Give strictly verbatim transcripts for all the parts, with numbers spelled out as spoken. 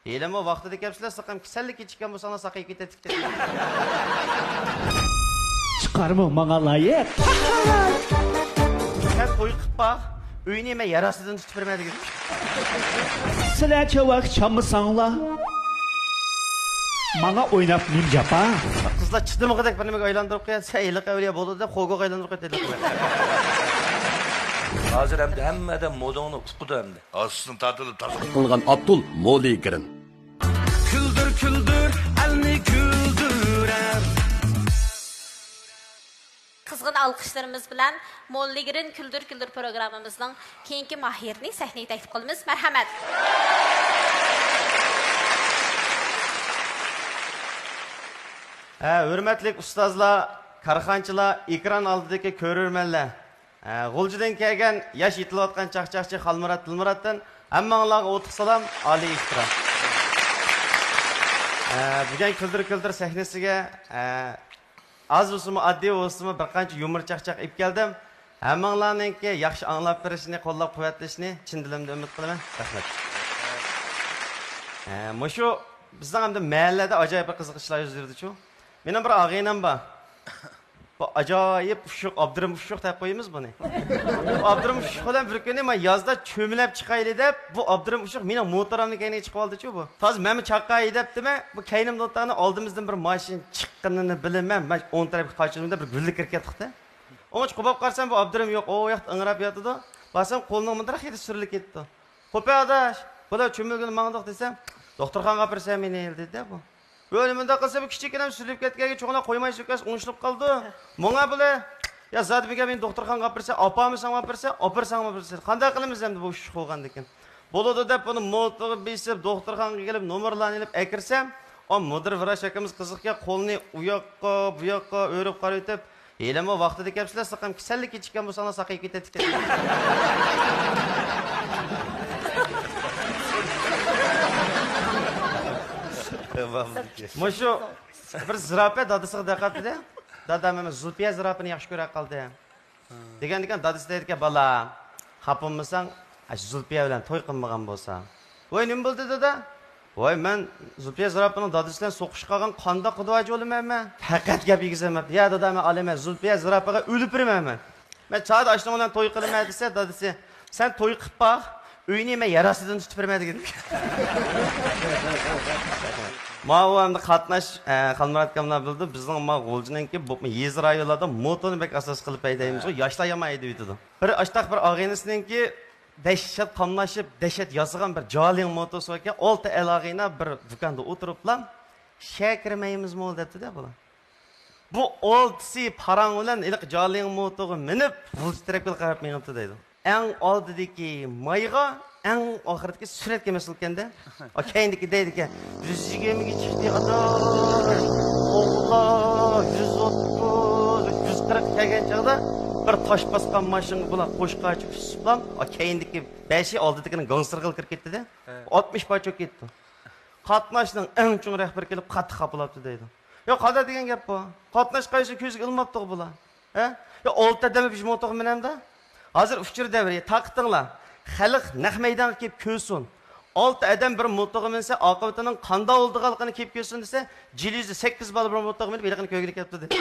ھېلىمۇ ۋاقتىدا كەپسىلە، ساقام كېسەللىك كېچىككەن بولساڭلار، ساقىيىپ كېتەتتىكەن. چىقارمۇ ماڭا لايىق؟ سەن توي قىلىپ باق، ئۆينى مەن يەر ئاستىدىن تۇتۇپ بېرىمەن دېگەن. سىلەر چاۋاك چاممىساڭلار، ماڭا ئويناپ نېمە جاپا؟ قىزلار چىدىمىغۇدەك بىر نېمىگە ئايلاندۇرۇپ قوياتتى، سەن ھېلىقى ئەۋلىيا بولدى دەپ، خوگوغا ئايلاندۇرۇپ قوياتتى. ھازىر ئەمدى ھەممە ئادەم مودىڭنى ئۇقىدۇ ئەمدى. ئاستىدىن تارتىلىپ تارتىلىپ. قىلغان ئابدۇل مولىگرىن. كۈلدۈر، كۈلدۈر، ئەلنى كۈلدۈرەر. قىزغىن ئالقىشلىرىمىز بىلەن مولىگرىن كۈلدۈر كۈلدۈر پروگراممىمىزنىڭ كېيىنكى ماھىرىنى سەھنىگە تەكلىپ قىلىمىز. مەرھەمەت. ھە، ھۆرمەتلىك ئۇستازلار، كارخانىچىلار، ئېكران ئالدىدىكى كۆرۈرمەنلەر. ھە، غۇلجىدىن كەلگەن ياش يېتىلىۋاتقان چاقچاقچى خالمۇرات دىلمۇراتتىن ھەممىڭلارغا ئوتلۇق سالام، ئالىي ئېھتىرام. ھە، بۈگۈن كۈلدۈر كۈلدۈر سەھنىسىگە، ھە، ئاز بولسىمۇ، ئاددىي بولسىمۇ، بىر قانچە يۇمۇر چاقچاق ئېلىپ كەلدىم. ھەممىڭلارنىڭكى ياخشى ئاڭلاپ بېرىشىنى، قوللاپ قۇۋۋەتلىشىنى چىن دىلىمدىن ئۈمىد قىلىمەن. رەھمەت. ھە، مۇشۇ بىزنىڭ ئەمدى مەھەللىدە ئاجايىپ بىر قىزىق ئىشلار يۈز بېرىدىچۇ. مېنىڭ بىر ئاغىنەم بار. بۇ ئاجايىپ ئۇششۇق، ئابدۇرېھىم ئۇششۇق دەپ قويىمىز بۇنى. بۇ ئابدۇرېھىم ئۇششۇق بىلەن بىر كۈنى مەن يازدا چۆمۈلەپ چىقايلى دەپ، بۇ ئابدۇرېھىم ئۇششۇق مېنىڭ موتورۇمنىڭ كەينىگە چىقىۋالدىچۇ بۇ. تازا مەنمۇ چاقاي دەپتىمەن، بۇ كەينىمدە ئولتۇرغان ئالدىمىزدىن بىر ماشىنا چىققىنىنى بىلىمەن، مەن ئوڭ تەرەپكە قاچىلىدىم، بىر گۈللە كىرىپ كەتتۇقتى. ئوڭۇچ قوپاپ قارىسام، بۇ ئابدۇرېھىم يوق، ئۇ ياقتا ئىڭراپ ياتىدۇ. بارسام، قولىنىڭ مۇنداق خېتى سۈرۈلۈپ كېتىپتۇ. خوپ ئاداش، بۇلار چۆمۈلگىلى ماڭدۇق دېسەم، دوختۇرخانىغا ئاپىرىسەن مېنى دېدى بۇ. ئۆينى مۇنداق قىلسا، بۇ كىچىككىنەم سۈرۈلۈپ كەتكەنگە چوڭلار قويماي سۆكەس ئوڭشىلىپ قالىدۇ. ماڭا بۇلار، يا زادى بۈگۈن مېنى دوختۇرخانىغا ئاپىرسا، ئاپارمىساڭمۇ ئاپىرسا، ئاپارساڭمۇ ئاپىرسا، قانداق قىلىمىز ئەمدى بۇ ئىش بولغاندىكىن. بولىدۇ دەپ بۇنى موتورغا بېسىپ، دوختۇرخانىغا كېلىپ نومۇرلارنى ئېلىپ ئەكىرسەم، ئا مۇدىر ۋراچ ئاكىمىز قىزىقكەن قولىنى ئۇياققا، بۇياققا ئۆرۈپ قارىۋېتىپ، ھېلىمۇ ۋاقتىدا كەپسىلە، ساقام كېسەللىك كېچىككەن بولساڭلار ساقىيىپ كېتەتتىكەن. مۇشۇ بىر زىراپە دادىسىغا دەققەت قىلدى. دادا، مەن زۇلپىيە زىراپىنى ياخشى كۆرۈپ قالدىم. دېگەندىكىن دادىسى دەيدىكەن، بالا، خاپا بولمىساڭ، ئاشۇ زۇلپىيە بىلەن توي قىلمىغان بولساڭ. ۋاي، نېمە بولدى دادا؟ ۋاي، مەن زۇلپىيە زىراپىنىڭ دادىسى بىلەن سوقۇشۇپ قالغان، قانداق قۇدىۋاجى بولىمەن مەن؟ پەقەت گەپ يېگۈزەلمەپتۇ. يا دادا، مەن ئالىمەن، زۇلپىيە زىراپىغا ئۆلۈپ بېرىمەن مەن. مەن چاغدا ئاشۇنىڭ بىلەن توي قىلىمەن دېسە، دادىسى، سەن توي قىلىپ باق، ئۆينى مەن يەر ئاستىدىن تۇتۇپ بېرىمەن دېگەن. ماۋۇ ئەمدى قاتناش، ئە، خانمۇرات ئاكاملار بىلىدۇ، بىزنىڭ ما غۇلجىنىڭكى بۇ يېزا رايونلاردا موتونى بەك ئاساس قىلىپ ھەيدەيمىزغۇ، ياشلار يامان ھەيدىۋېتىدۇ. بىر ئاشتاق بىر ئاغىنىسىنىڭكى دەھشەت قاملاشىپ، دەھشەت ياسىغان بىر جالىڭ موتوسى باركەن، ئالتە ئەل ئاغىنە بىر دۇكاندا ئولتۇرۇپلا، شەكىرمەيمىزمۇ دەپتۇ-دە بۇلار. بۇ ئالتىسى پاراڭ بىلەن ھېلىقى جالىڭ موتوغا مىنىپ، غۇلجا تەرەپكە قاراپ مېڭىپتۇ دەيدۇ. ئەڭ ئالدىدىكى مايغا، ئەڭ ئاخىرىدىكى سۈرەتكە مەسئۇلكەن-دە. ئا، كەينىدىكى دەيدىكەن، يۈز يىگىرمىگە چىقتى، ئاداش، ئوغۇللار، يۈز ئوتتۇز، يۈز قىرىق كەلگەن چاغدا بىر تاش باسقان ماشىنىغا بۇلار قوشقاچ ئۈستۈپلام، ئا، كەينىدىكى بەشى ئالدىدىكىنىڭ گاڭسىرىغىلا كىرىپ كەتتى-دە. ھە. ئاتمىش پاچوك كەتتى. قاتناشنىڭ ئەڭ چوڭ رەھبىرى كېلىپ قاتتىق خاپىلاپتۇ دەيدۇ. يا قانداق دېگەن گەپ بۇ؟ قاتناش قايسى كۆزىگە ئىلماپتۇ بۇلار؟ ھە؟ يا ئالتە ئادەم بىر موتوغا مىنەمدۇ؟ ھازىر ئۇچۇر دەۋرى، تارقىتىڭلار. خەلق نەق مەيدانغا كېلىپ كۆرسۇن. ئالتە ئادەم بىر موتوغا مىنسە، ئاقىۋىتىنىڭ قانداق بولىدىغانلىقىنى كېلىپ كۆرسۇن دېسە، جىلى يۈزى سەككىز بالا بىر موتوغا مىنىپ، ھېلىقىنى كۆرگىلى كەپتۇ دەيدۇ.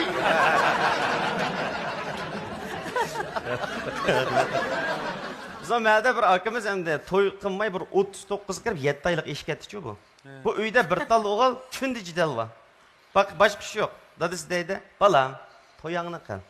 بىزنىڭ مەھەللىدە بىر ئاكىمىز ئەمدى توي قىلماي بىر ئوتتۇز توققۇزغا كىرىپ، يەتتە ئايلىق ئېشىپ كەتتىچۇ بۇ. ھە. بۇ ئۆيدە بىر تال ئوغۇل، كۈندە جېدەل بار. باق، باشقا ئىش يوق. دادىسى دەيدۇ، بالام، تويۇڭنى قىل.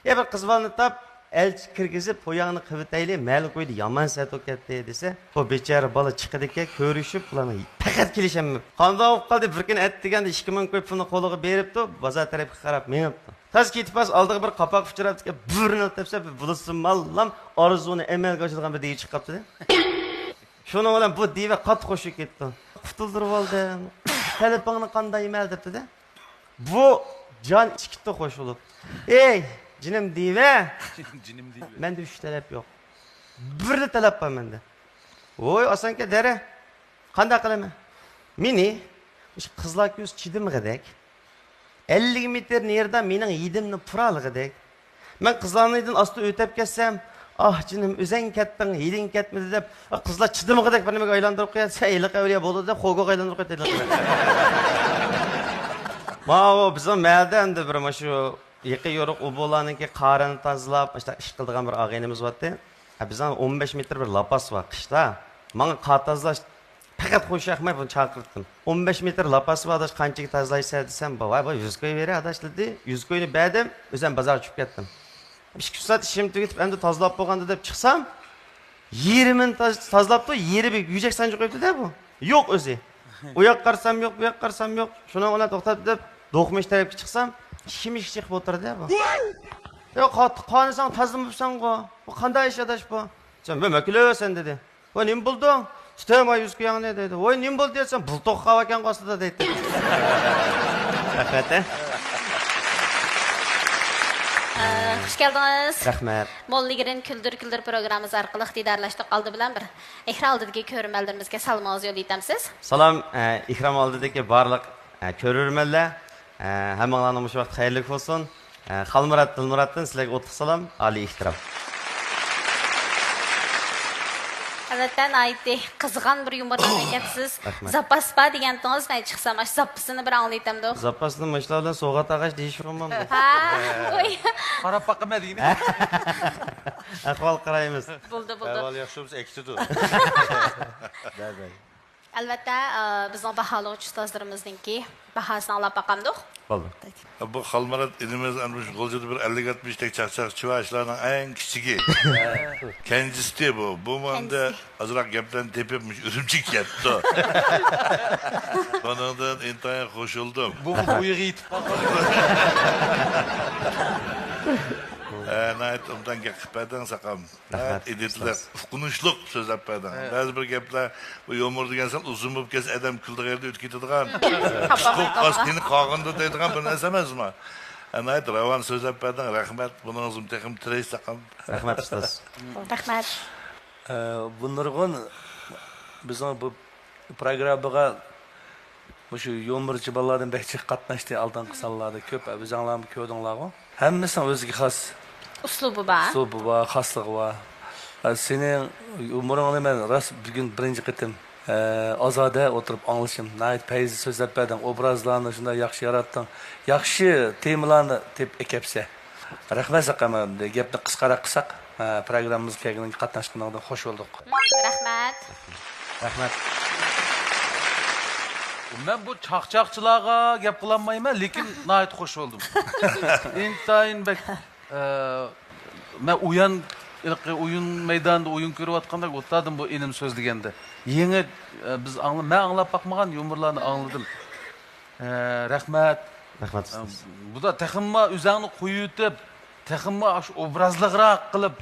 يا بىر قىز بالىنى تاپ، ئەلچى كىرگۈزۈپ، تويۇڭنى قىلىۋېتەيلى، مەلۇم كويدا يامان سەت بولۇپ كەتتى دېسە، بۇ بىچارە بالا چىقىدىكەن، كۆرۈشۈپ، بۇلارنى پەقەت كېلىشەلمەپتۇ. قانداق بولۇپ قالدى، بىر كۈنى ئەتىگەندە ئىككى مىڭ كوي پۇلنى قولىغا بېرىپتۇ، بازار تەرەپكە قاراپ مېڭىپتۇ. تاز كېتىپ بارسا ئالدىغا بىر قاپاق ئۇچراپتىكەن، بۇرنىنى تەپسە، بىر بولسىمۇ ماللام ئارزۇنى ئەمەلگە ئاشۇرىدىغان بىر دېگۈ چىقىپ قاپتۇ. شۇنىڭ بىلەن بۇ دىۋە قاتتىق خوش بولۇپ كەتتى. قۇتۇلدۇرۇۋالدىم. تەلىپىڭنى قاندايمەن دەپتۇ-دە. بۇ جان ئىچى كېتتى خوش بولۇپ. ئەي، جېنىم دىۋە. جېنىم دىۋە. مەندە ئۈچ تەلەپ يوق. بىرلا تەلەپ بار مەندە. ۋوي، ئاسانكەن دەرە. قانداق قىلىمەن؟ مېنى مۇشۇ قىزلار كۆز چىدىمىغۇدەك، ئەللىك مېتىر نېرىدا مېنىڭ ھىدىمنى پۇرالىغۇدەك، مەن قىزلارنىڭ ھىدىدىن ئاستا ئۆتەپ كەتسەم، ئاھ جېنىم، ئۆزەڭ كەتتىڭ، ھىدىڭ كەتمىدى دەپ، قىزلار چىدىمىغۇدەك بىر نېمىگە ئايلاندۇرۇپ قوياتتى. سەن ھېلىقى ئەۋلىيا بولدى دەپ خوگوغا ئايلاندۇرۇپ قوياتتى ھېلىقى. ماۋۇ بىزنىڭ مەھەللىدە ئەمدى بىر مانا شۇ يېقا يورۇق ئۇبۇلارنىڭكى قارىنى تازىلاپ، ئاشۇنداق ئىش قىلىدىغان بىر ئاغىنىمىز بارتى. ھە، بىزنىڭ ئون بەش مېتىر بىر لاپاس بار قىشتا. ماڭا قار تازىلاش پەقەت خۇش ياقماي بۇنى چاقىرتتىم. ئون بەش مېتىر لاپاس بار ئاداش، قانچىگە تازىلايسەن دېسەم، ۋاي، ۋاي، يۈز كوي بېرە ئاداش دېدى. يۈز كوينى بەردىم، ئۆزۈم بازارغا چۈشۈپ كەتتىم. ئىككى ئۈچ سائەت ئىشىم تۈگىتىپ، ئەمدى تازىلاپ بولغاندا دەپ چىقسام، يېرىمىنى تاز-، تازىلاپتۇ، يېرى بىر يۈزەك سانجا قويۇپتۇ-دە بۇ. يوق ئۆزى. ئۇ ياققا قارىسام يوق، بۇ ياققا قارىسام يوق. شۇنىڭ بىلەن توختاپ دەپ، دوقمۇش تەرەپكە چىقسام، شىمىشىك چىقىپ ئولتۇرىدۇ بۇ. يا قا-، قانىساڭ تازىلىماپسەنغۇ. بۇ قانداق ئىش ئاداش بۇ؟ دېسەم، بۇ مەكۈلەسەن دېدى. ۋاي، نېمە بولدۇڭ؟ تۇتايما يۈز كويۇڭنى دەيدۇ. ۋاي، نېمە بولدى دېسەم، بۇلتۇق قاۋاكەنغۇ ئاستىدا دەيتتى. رەھمەت، ھە؟ ئە، خۇش كەلدىڭىز. رەھمەت. موللا گىرىن كۈلدۈر كۈلدۈر پروگراممىسى ئارقىلىق دىدارلاشتۇق. ئالدى بىلەن بىر ئېكران ئالدىدىكى كۆرۈرمەنلىرىمىزگە سالىمىڭىزنى يوللىۋېتەمسىز؟ سالام، ئە، ئېكران ئالدىدىكى بارلىق، ئە، كۆرۈرمەنلەر، ئە، ھەممىڭلارنىڭ مۇشۇ ۋاقتى خەيرلىك بولسۇن. ئە، خالمۇرات دىلمۇراتتىن سىلەرگە ئوتلۇق سالام، ئالىي ئېھتىرام. ئەلۋەتتە، ناھايىتى قىزغان بىر يۇمۇرلارنى ئېكەپسىز. رەھمەت. زاپاس بار دېگەنتىڭىز، مەن چىقسام، ئاشۇ زاپىسىنى بىر ئاڭلىتەمدۇ؟ زاپاسنى مۇشۇلار بىلەن سوۋغات ئالغاچ دېيىشىپ بولمامدۇ؟ ھا، قوي. قاراپ باقىمەن دېگىنى. ئەھۋال قارايمىز. بولدى، بولدى. ئەھۋال ياخشى بولسا ئەكېتىدۇ. بەر، بەر. ئەلۋەتتە، ئە، بىزنىڭ باھالىغۇچى ئۇستازلىرىمىزنىڭكى باھاسىنى ئاڭلاپ باقامدۇق. بولدى. بۇ خالمۇرات ئىنىمىز ئەنە مۇشۇ غۇلجىدا بىر ئەللىك ئاتمىشتەك چاقچاقچى بار، شۇلارنىڭ ئەڭ كىچىكى. كەنجىسى بۇ. بۇمۇ ئەمدى كەنجىسى. ئازراق گەپلەرنى تېپىپ، مۇشۇ ئۈرۈمچىگە كەپتۇ. بۇنىڭدىن ئىنتايىن خۇش بولدۇم. بۇ، بۇ يىغى يېتىپ قالغان. ئە، ناھايىتى ئوبدان گەپ قىلىپ بەردىڭ، ساقام. رەھمەت، ئىدىيەتلەر ئۇستاز. ئۇقۇنۇشلۇق سۆزلەپ بەردىڭ. ھە. بەزى بىر گەپلەر، بۇ يۇمۇر دېگەن سەل ئۇزۇن بولۇپ كەتسە، ئادەم كۈلىدىغان يەردە ئۆتۈپ كېتىدىغان. قىسقا قالسا قېنى قالغىنىدا دەيدىغان بىر نەرسە ئەمەسمۇ؟ ھە، ناھايىتى راۋان سۆزلەپ بەردىڭ، رەھمەت. بۇنىڭىزمۇ تېخىمۇ تىرىشساقام. رەھمەت، ئۇستاز. رەھمەت. ئە، بۇ نۇرغۇن بىزنىڭ بۇ پروگراممىغا مۇشۇ يۇمۇرچى بالىلاردىن بەك جىق قاتناشتى ئالدىنقى سانلاردا كۆپ، ئۆزۈڭلارمۇ كۆردۈڭلارغۇ. ھەممىسىنىڭ ئۆزىگە خاس ئۇسلۇبى بار. ئۇسلۇبى بار، خاسلىقى بار. ئە، سېنىڭ يۇمۇرۇڭنى مەن راست بۈگۈن بىرىنچى قېتىم، ئە، ئازادە ئولتۇرۇپ ئاڭلىشىم. ناھايىتى پەيزى سۆزلەپ بەردىڭ، ئوبرازلارنى شۇنداق ياخشى ياراتتىڭ. ياخشى تېمىلارنى تېپىپ ئەكەپسەن. رەھمەت ساقا، گەپنى قىسقىراق قىلساق، ھە، پروگراممىمىزغا كەلگىنىڭگە، قاتناشقىنىڭدىن خوش بولدۇق. رەھمەت. رەھمەت. مەن بۇ چاقچاقچىلارغا گەپ قىلالمايمەن، لېكىن ناھايىتى خوش بولدۇم. ئىنتايىن بەك، ئە، مەن ئۇيان، ھېلىقى ئويۇن مەيدانىدا ئويۇن كۆرۈۋاتقاندەك ئولتۇردۇم بۇ ئىنىم سۆزلىگەندە. يېڭى، ئە، بىز ئاڭلا-، مەن ئاڭلاپ باقمىغان يۇمۇرلارنى ئاڭلىدىم. ئە، رەھمەت. رەھمەت، ئۇستاز. بۇدا تېخىمۇ ئۆزەڭنى قويۇۋېتىپ، تېخىمۇ ئاشۇ ئوبرازلىقراق قىلىپ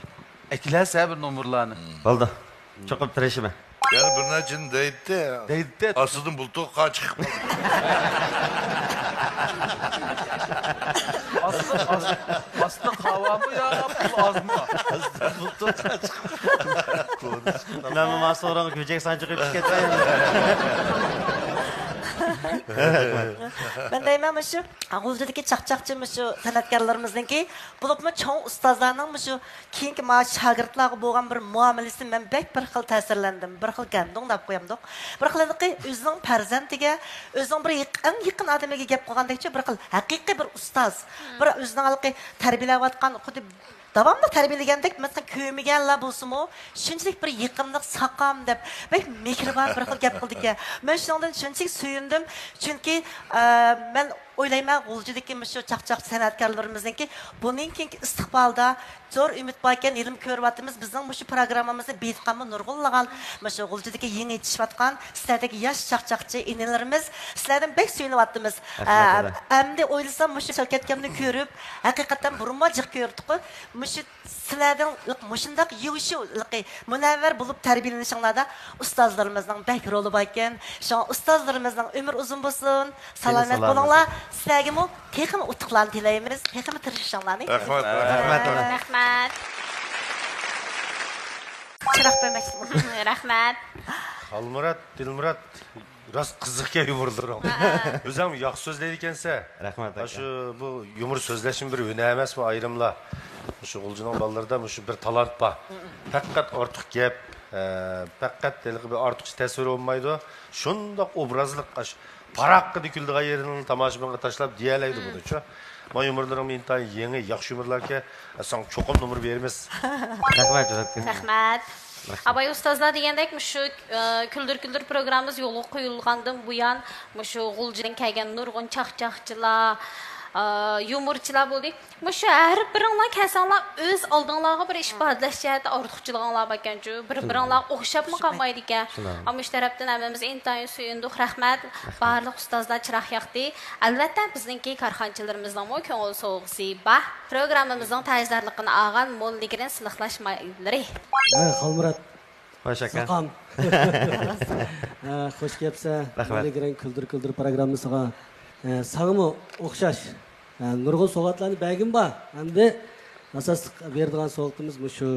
ئەكېلەسەن بىر نومۇرلارنى. بولدى. چوقۇم تىرىشىمەن. يەنە بىر نەچچىنى دەيتتى. دەيتتى. ئاستىدىن بۇلتۇق قاچىقىپ قالدى. ئاستىدا، ئاستىدا، ئاستىدا قاۋامۇ يا پۇل ئازمۇ؟ ئاستىدا بۇلتۇق قاچىقىپ قالدى. مەنمۇ ماڭا سورۇنغا گۈجەك سانجىقى چىقىپ كەتمەي. مەن دەيمەن، مۇشۇ غۇلجىدىكى چاقچاقچى مۇشۇ سەنئەتكارلىرىمىزنىڭكى، بولۇپمۇ چوڭ ئۇستازلارنىڭ مۇشۇ كېيىنكى مانا شاگىرتلارغا بولغان بىر مۇئامىلىسى مەن بەك بىر خىل تەسىرلەندىم، بىر خىل گەندۇڭ دەپ قويامدۇق. بىر خىل ھېلىقى ئۆزىنىڭ پەرزەنتىگە، ئۆزىنىڭ بىر يېق-، ئەڭ يېقىن ئادىمىگە گەپ قىلغاندەكچۇ، بىر خىل ھەقىقىي بىر ئۇستاز، بىر ئۆزىنىڭ ھېلىقى تەربىيەلەۋاتقان، خۇددى داۋاملىق تەربىيەلىگەندەك، مەسىلەن، كۆرمىگەنلا بولسىمۇ، شۇنچىلىك بىر يېقىملىق، ساقام دەپ، بەك مېھرىبان بىر خىل گەپ قىلىدىكەن. مەن شۇنىڭدىن شۇنچىلىك سۆيۈندۈم، چۈنكى، ئە، مەن ئويلايمەن، غۇلجىدىكى مۇشۇ چاقچاقچى سەنئەتكارلىرىمىزنىڭكى بۇنىڭ كېيىنكى ئىستىقبالدا زور ئۈمىد باركەن، ھېلىمۇ كۆرۈۋاتىمىز، بىزنىڭ مۇشۇ پروگراممىمىزنى بېيىتقانمۇ نۇرغۇنلىغان مۇشۇ غۇلجىدىكى يېڭى يېتىشىۋاتقان سىلەردەك ياش چاقچاقچى ئىنىلىرىمىز، سىلەردىن بەك سۆيۈنۈۋاتىمىز. رەھمەت، ئە، رەھمەت. ئەمدى ئويلىسام، مۇشۇ شەۋكەتكەمنى كۆرۈپ، ھەقىقەتەن بۇرۇنمۇ جىق كۆردۇققۇ. مۇشۇ سىلەردىن مۇشۇنداق يۇۋۇشۇ، مۇنەۋۋەر بولۇپ تەربىيەلىنىشىڭلاردا ئۇستازلىرىمىزنىڭ بەك رولى باركەن. شۇڭا ئۇستازلىرىمىزنىڭ ئۆمرى ئۇزۇن بولسۇن، سالامەت بولۇڭلار. سىلەرگىمۇ تېخىمۇ ئۇتۇقلارنى تىلەيمىز، تېخىمۇ تىرىشىشىڭلارنى. رەھمەت، رەھمەت. رەھمەت. چىراغ بەرمەكچى. رەھمەت. خالمۇرات، دىلمۇرات. راست قىزىقكەن يۇمۇرلىرىڭ. ھە. ئۆزۈڭ ياخشى سۆزلەيدىكەنسەن. رەھمەت ئاكا. شۇ، بۇ يۇمۇر سۆزلەشمۇ بىر ھۈنەر ئەمەسمۇ ئايرىملا؟ شۇ غۇلجىنىڭ بالىلىرىدا مۇشۇ بىر تالانت بار. پەقەت ئارتۇق گەپ، ئە، پەقەت ھېلىقى بىر ئارتۇقچە تەسۋىر بولمايدۇ. شۇنداق ئوبرازلىق، ئاش-، پاراققىدە كۈلىدىغان يېرىنى تاماشىبىنغا تاشلاپ دېيەلەيدۇ بۇنىچۇ. ما يۇمۇرلىرىڭمۇ ئىنتايىن يېڭى، ياخشى يۇمۇرلاركەن. ساڭا چوقۇم نومۇر بېرىمىز. رەھمەت، جانابكەم. رەھمەت. ئاباي ئۇستازلار دېگەندەك، مۇشۇ، ئە، كۈلدۈر كۈلدۈر پروگراممىمىز يولغا قويۇلغاندىن بۇيان، مۇشۇ غۇلجىدىن كەلگەن نۇرغۇن چاقچاقچىلار، ئە، يۇمۇرچىلار بولدى. مۇشۇ ھەر بىرىڭلار كەلسەڭلار، ئۆز ئالدىڭلارغا بىر ئىپادىلەش جەھەتتە ئارتۇقچىلىقىڭلار باركەنچۇ، بىر بىرىڭلار ئوخشاپمۇ قالمايدىكەن. شۇنداق. ئەمما شۇ تەرەپتىن ھەممىمىز ئىنتايىن سۆيۈندۇق. رەھمەت. بارلىق ئۇستازلار چىراغ ياقتى. ئەلۋەتتە، بىزنىڭكى كارخانىچىلىرىمىزنىڭمۇ كۆڭۈل سوۋغىسى بار. پروگراممىمىزنىڭ تەييارلىقىنى ئالغان مول لېگرىن سىلىقلاش مايلىرى. ھە، خالمۇرات. خوش ئاكا. ساقام. ھە، خوش كەپسەن. رەھمەت. مول لېگرىن كۈلدۈر كۈلدۈر پروگراممىسىغا. ھە، ساڭىمۇ ئوخشاش. ھە، نۇرغۇن سوۋغاتلارنى بەرگىن بار. ئەمدى ئاساسلىق بېرىدىغان سوۋغىتىمىز مۇشۇ.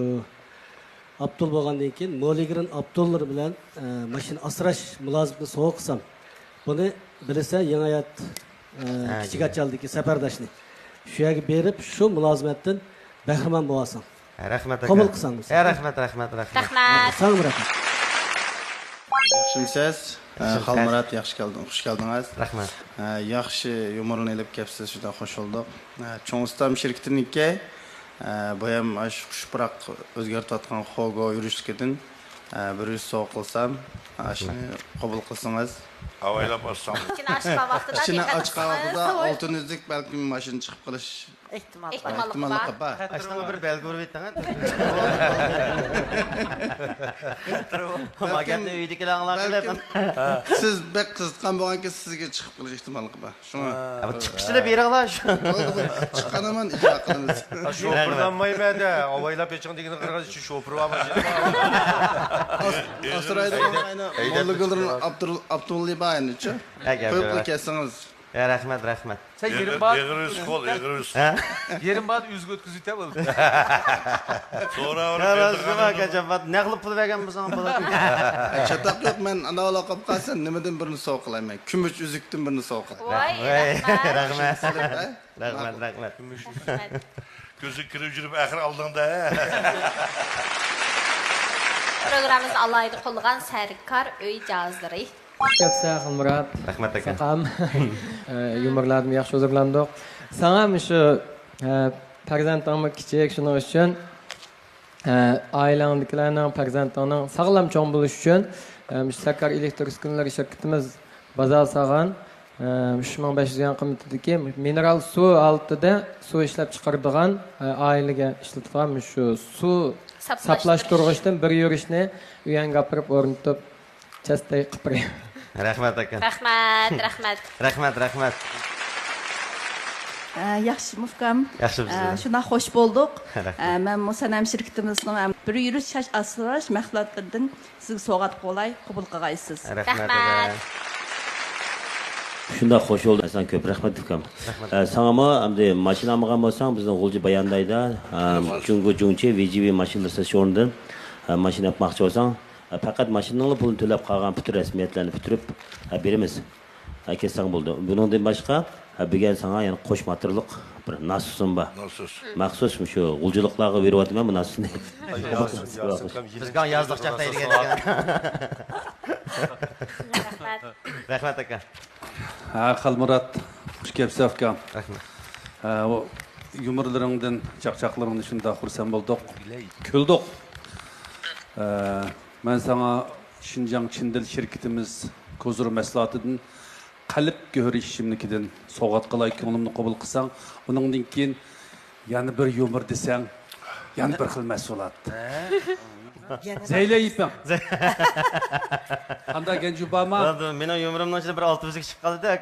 ئابدۇل بولغاندىن كېيىن، مولىگرىن ئابدۇللار بىلەن، ئە، ماشىنا ئاسراش مۇلازىمىتىنى سوۋغا قىلسام، بۇنى بىلىسەن، يېڭى ھايات، ئە، ھە، كىچىك ئاچالدىكى سەپەرداشنى. شۇ يەرگە بېرىپ، شۇ مۇلازىمەتتىن بەھرىمەن بولساڭ. ھە، رەھمەت، ئاكا. قوبۇل قىلساڭ. ھە، رەھمەت، رەھمەت، رەھمەت. رەھمەت. ساڭا رەھمەت. ياخشىمۇسىز؟ ھە، خالمۇرات، ياخشى كەلدىڭ، خۇش كەلدىڭىز. رەھمەت. ھە، ياخشى يۇمۇرنى ئېلىپ كەپسىز، شۇنداق خۇش بولدۇق. ھە، چوڭ ئۇستام شىركىتىنىڭكى، ھە، بۇ ھەم ئاشۇ خۇش پۇراق ئۆزگەرتىۋاتقان خوگو يۈرۈشلۈكىدىن، ھە، بىر يۈز سوۋغا قىلسام، ئاشۇنى قوبۇل قىلسىڭىز. ئاۋايلاپ ئاچساڭ. ئىچىنى ئاچقان ۋاقتىدا، ئىچىنى ئاچقان ۋاقتىدا ئالتۇن ئۈزۈك بەلكىم ماشىنا چىقىپ قېلىش ئېھتىماللىقى بار. ئېھتىماللىقى بار. ئاشۇنىڭغا بىر بەلگە ئۇرۇپ ئېيتىڭ. ما گەپنى ئۆيدىكىلەر ئاڭلاپ قېلىپ. سىز بەك قىزىتقان بولغانكى سىزگە چىقىپ قېلىش ئېھتىماللىقى بار. شۇڭا. ھە، بۇ چىقىشنى بېرىڭلار شۇ. بولدى، بولدى. چىققان ھامان ئىجرا قىلىمىز. شوپۇرلانمايمەن دە، ئاۋايلاپ ئېچىڭ دېگىنىگە قارىغاندا، شۇ شوپۇر بار ماشىنا. ئاس-، ئاسرايدىغان ئەينى موللىگۈلدىن ئابدۇل-، ئابدۇللى بار ئەمدىچۇ. ھە، گەپ قويۇپلا يوق. كەتسىڭىز. ھە، رەھمەت، رەھمەت. سەن يېرىم بار. ئېغىر ئۈسكۈل، ئېغىر ئۈسكۈل. ھە؟ يېرىم بار ئۆزىگە ئۆتكۈزۈۋېتە بولدى. سوراۋېرىپ يا، راست، بېرىدىغان نېمە ئەمەس. ئاكاجان، نەق پۇل بەرگەن بولساڭ بولاتتى. چاتاق يوق، مەن ئاناۋلا قوپقانسەن، نېمىدىن بىرنى سوۋغا قىلاي مەن؟ كۈمۈش ئۈزۈكتىن بىرنى سوۋغا قىلاي. ۋاي، ۋاي، رەھمەت. رەھمەت. رەھمەت، رەھمەت. كۆزگە كىرىپ يۈرۈپ ئەخىر ئالدىڭدا. پروگراممىمىزنى ئالاھىدە قوللىغان سەركار ئۆي جاھازلىرى. خۇش كەپسەن، خالمۇرات. رەھمەت، ئاكا. ساقام. ئە، يۇمۇرلاردىمۇ ياخشى ھۇزۇرلاندۇق. ساڭا مۇشۇ، ئە، پەرزەنتىڭمۇ كىچىك، شۇنىڭ ئۈچۈن، ئە، ئائىلەڭدىكىلەرنىڭ، پەرزەنتىڭنىڭ ساغلام چوڭ بولۇشى ئۈچۈن، ئە، مۇشۇ سەركار ئېلېكتر ئۈسكۈنىلىرى شىركىتىمىز بازار سالغان، ئە، ئۈچ مىڭ بەش يۈز يۈەن قىممىتىدىكى مىنېرال سۇ ھالىتىدە سۇ ئىشلەپ چىقىرىدىغان، ئە، ئائىلىگە ئىشلىتىدىغان مۇشۇ سۇ ساپلاشتۇرغۇچتىن بىر يۈرۈشنى ئۆيۈڭگە ئاپىرىپ ئورنىتىپ، چەستەي قىلىپ بېرەي. رەھمەت، ئاكا. رەھمەت، رەھمەت. رەھمەت، رەھمەت. ئە، ياخشىمۇ ئۇكام؟ ياخشىمۇ ئە، سىز؟ شۇنداق خوش بولدۇق. رەھمەت. ئە، مەنمۇ سەنەم شىركىتىمىزنىڭ، ئە، بىر يۈرۈش چاچ ئاسراش مەھسۇلاتلىرىدىن سىزگە سوۋغات قىلاي، قوبۇل قىلغايسىز. رەھمەت، رەھمەت. ئەدە. شۇنداق خوش بولدۇم. ساڭا كۆپ رەھمەت ئۇكام. رەھمەت. ئە، ساڭىمۇ ئەمدى ماشىنا ئالمىغان بولساڭ، بىزنىڭ غۇلجا باياندايدا، ئە، جۇڭگو جۇڭچى ۋى جى ۋى ماشىنىلار سېتىش ئورنىدىن، ئە، ماشىنا ئاپماقچى بولساڭ، ئە، پەقەت ماشىنىنىڭلا پۇلىنى تۆلەپ، قالغان پۈتۈن رەسمىيەتلەرنى پۈتتۈرۈپ، ئە، بېرىمىز. ئەكەلسەڭ بولىدۇ. بۇنىڭدىن باشقا، ھە، بۈگۈن ساڭا يەنە قوش ماتېرىياللىق بىر ناسۇسۇم بار. ناسۇس. مەخسۇس مۇشۇ غۇلجىلىقلارغا بېرىۋاتىمەن بۇ ناسۇسنى. بىزگە يازلىق چاغ دەيدىكەن. رەھمەت. رەھمەت، ئاكا. ھە، خالمۇرات، خۇش كەپسەن، ئۇكام. رەھمەت. ھە، ئۇ يۇمۇرلىرىڭدىن، چاقچاقلىرىڭدىن شۇنداق خۇرسەن بولدۇق. كۈلدۇق. ھە، مەن ساڭا شىنجاڭ چىندىل شىركىتىمىز كوزۇر مەھسۇلاتىدىن قەلب گۆھىرى ئىچىملىكىدىن سوۋغات قىلاي، كۆڭلۈمنى قوبۇل قىلساڭ، ئۇنىڭدىن كېيىن يەنە بىر يۇمۇر دېسەڭ، يەنە بىر خىل مەھسۇلات. زەيلە يىپىڭ. قانداق، گەنجۇ بارما؟ مېنىڭ يۇمۇرۇمنىڭ ئىچىدە بىر ئالتە ئۈزۈك چىقىپ قالدىدەك.